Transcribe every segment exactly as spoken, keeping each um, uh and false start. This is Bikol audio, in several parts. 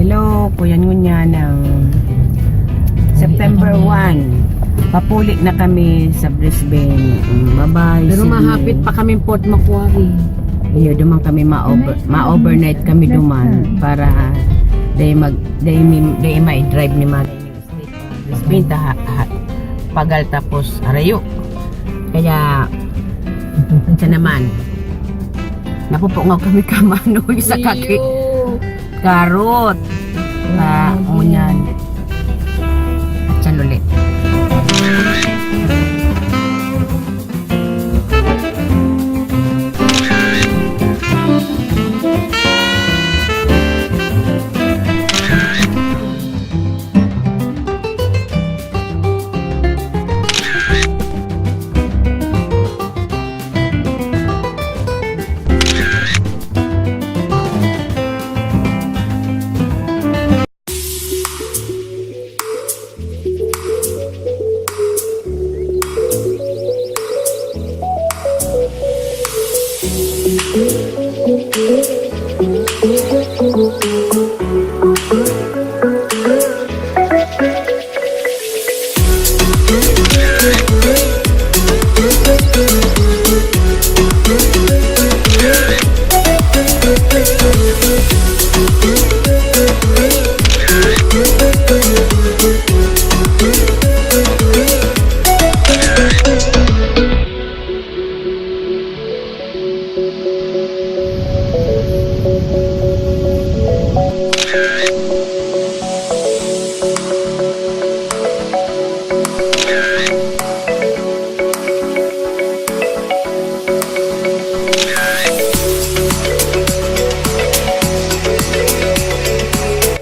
Hello, kuya, ngunyan ng September one. Papuli na kami sa Brisbane. Mm, bye-bye, Pero Sydney. Mahapit pa kami Port Macquarie. Iyo, duman kami ma-over-, ma-overnight kami duman para dai mag-, dai mi-, dai ma-drive ni Mami. Brisbane ta ha, ha, pagal tapos arayo. Kaya, siya naman, napupungaw kami kamanoy sa kaki. Iyo. Karot. Ah, Grabe. Ngunyan. At siya ulit.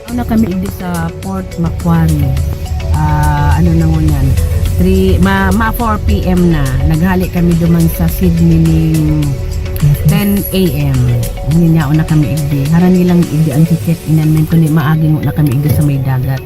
Ano na kami igdi sa Port Macquarie. Ah, ano na ngunyan? Three, ma, ma four P M na. Naghali kami duman sa Sydney ning ten A M. Ngunyan yaon na kami igdi. Harani lang igdi ang check-in namin, kundi maagi na kami igdi sa may dagat.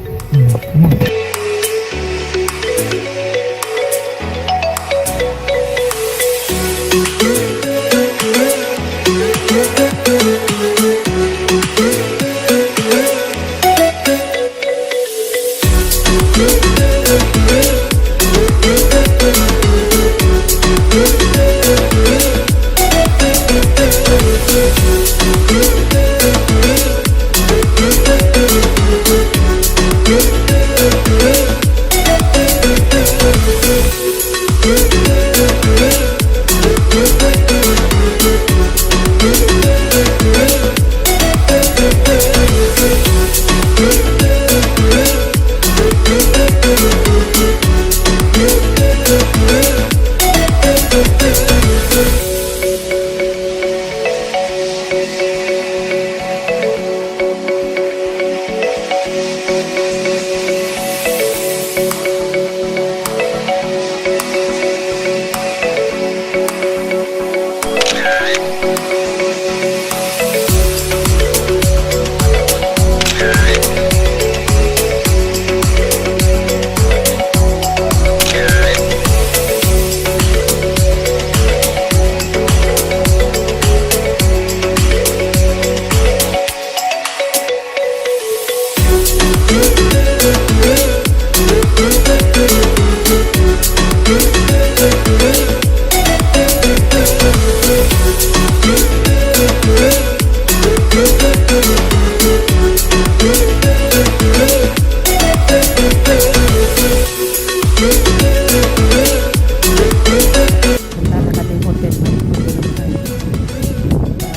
Punta na kami hotel.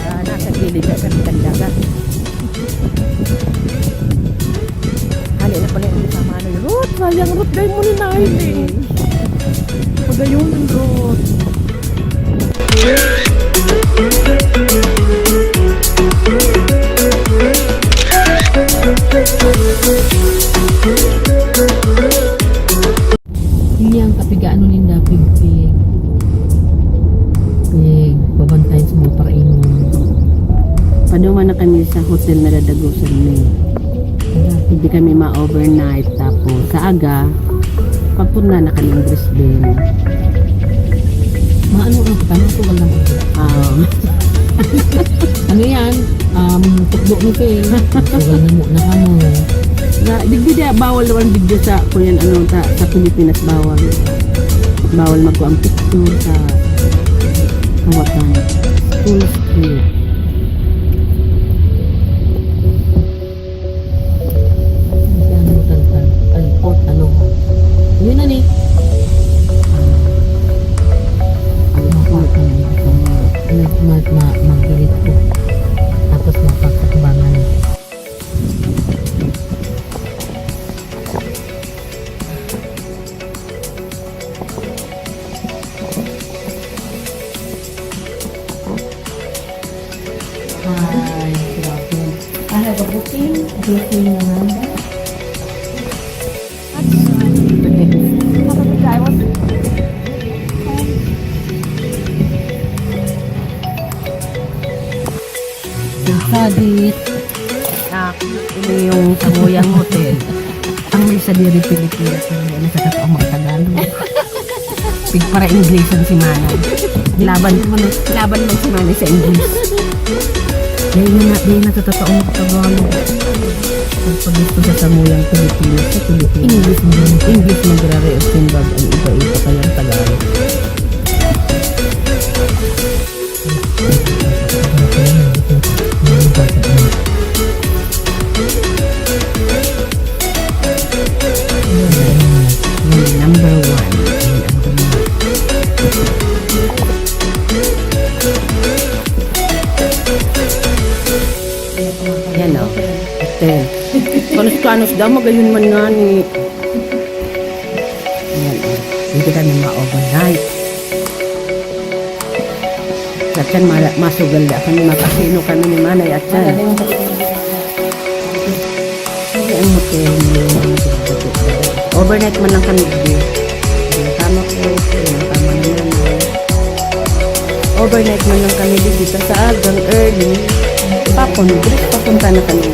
Ah, nasa gilid na kami kan dagat. Hali na pala yung kasama ni Ruth. Sayang, Ruth, dahil mo ni Nine eh. Pagayon, Ruth. Ini ang kapigaan mo ninda, pig, pig. Pig, pabantayan sa mga paraingon. Paduman na kami sa hotel na dadagosan mi. Hindi kami ma-overnight. Tapos, sa aga, papunta na kami ng Brisbane. Maano ang tanong ko, walang Oo. Ano yan? Um, tukdo ni Phil. Sugal na muna kamo. Na, digdi dia, bawal naman digdi sa, kung yan, ano, sa, sa Pilipinas, bawal. Bawal magkuha ang picture sa hawakan. Full screen. Ano, taltal? Ay, pot, ano? Yun na ni. Ano, pot, ano? Mag, mag, ma, mag-delete ko. Tapos mapagtakubangan. Hi, good afternoon. I have a booking, booking number. Sabit. Ah, ini yung Samuyang Hotel. Ang may sadiri Pilipinas, pero hindi na sa katao mga Tagalog. Pigpara-English ang si Manay. Laban, laban mo si Manay sa English. Dahil na, dahil na sa totoong Tagalog. Pagpag-gusto sa Samuyang Pilipinas, sa Pilipinas. English mo, English magrare o simbag ang iba-iba kayang Tagalog. Number one. Yan o. Ten. Kanos-kanos daw, magayon man nga ni. Yan o. Pwede ka na ma-overnight. Sa tiyan, mala-, masugal na kami, makasino kami ni Manay at tiyan. Hindi ang motel mo. Overnight man lang kami, di. Ang tama ko, ang tama na Manay. Overnight man lang kami, di, sa agang early. Papun-, papunta na kami.